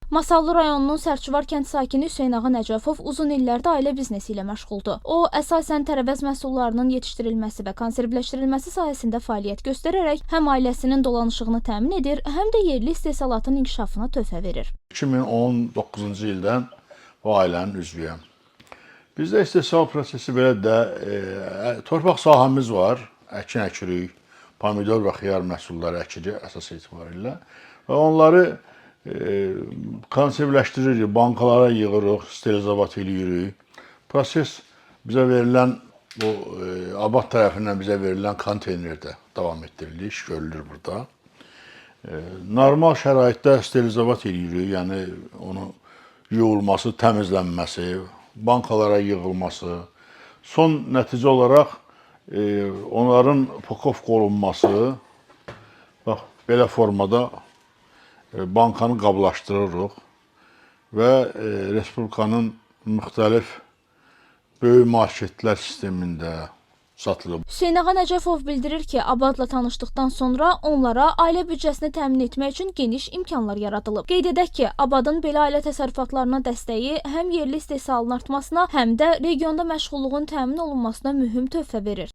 Masallı rayonunun Sərçuvar kənd sakini Hüseyn Ağa Nəcəfov uzun illərdir ailə biznesi ilə məşğuldur. O, əsasən tərəvəz məhsullarının yetişdirilməsi və konservləşdirilməsi sahəsində fəaliyyət göstərərək həm ailəsinin dolanışığını təmin edir, həm də yerli istehsalatın inkişafına töhfə verir. 2019-cu ildən bu ailənin üzvüyəm. Bizdə istehsal prosesi belə də torpaq sahəmiz var, əkin əkirik, pomidor və xiyar məhsulları əkirik əsas etibarilə və onları konservləşdiririk, bankalara yığırıq, sterilizovat eləyirik. Proses bizə verilən bu Abad tərəfindən bizə verilən konteynerdə davam etdirilir, iş görülür burada. Normal şəraitdə sterilizovat eləyirik, yəni onu yuyulması, təmizlənməsi, bankalara yığılması, son nəticə olaraq onların упаковка olunması, bax belə formada bankanı qablaşdırırıq və respublikanın müxtəlif böyük marketlər sistemində satılır. Hüseyn Ağa Nəcəfov bildirir ki, Abadla tanışdıqdan sonra onlara ailə büdcəsini təmin etmək üçün geniş imkanlar yaradılıb. Qeyd edək ki, Abadın belə ailə təsərrüfatlarına dəstəyi həm yerli istehsalın artmasına, həm də regionda məşğulluğun təmin olunmasına mühüm töhfə verir.